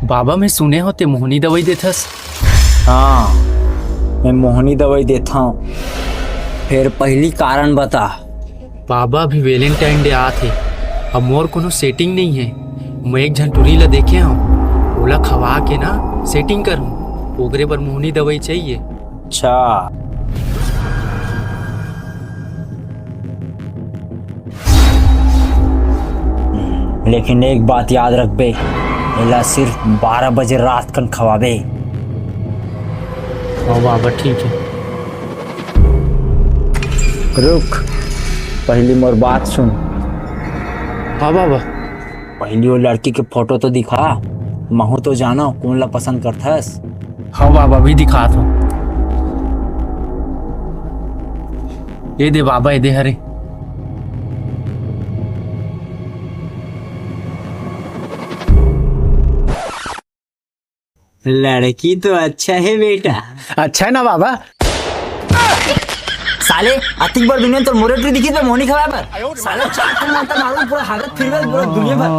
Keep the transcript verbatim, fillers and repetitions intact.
बाबा, मैं सुने हों ते मोहनी दवाई देथस। हाँ, मैं मोहनी दवाई देथंव। फेर पहिली कारण बता। बाबा, अभी Valentine Day आत हे, अब मोर कोनो setting नइ हे। मैं एक झन टुरी ला देखे हंव, ओला खवा के ना setting करहूं, ओकरे बर मोहनी दवाई चाहिए। अच्छा, लेकिन एक बात याद रखबे, एला सिर्फ बारह बजे रात कन खवाबे। हाँ बाबा, ठीक है। रुक, पहली मोर बात सुन। हाँ बाबा। पहली वो लड़की के फोटो तो दिखा, महू तो जानो कोन ला पसंद करथस। हाँ बाबा, अभी दिखात हों। ये दे बाबा, ये दे हरे। लड़की तो अच्छा है बेटा। अच्छा है ना बाबा? साले, अतिक बड़ दुनिया तोर मोरे टुरी दिखिस बे मोहनी खवाए बर। साले, चार ठन माता मारू, पूरा हालत फिर गल, पूरा दुनिया भर।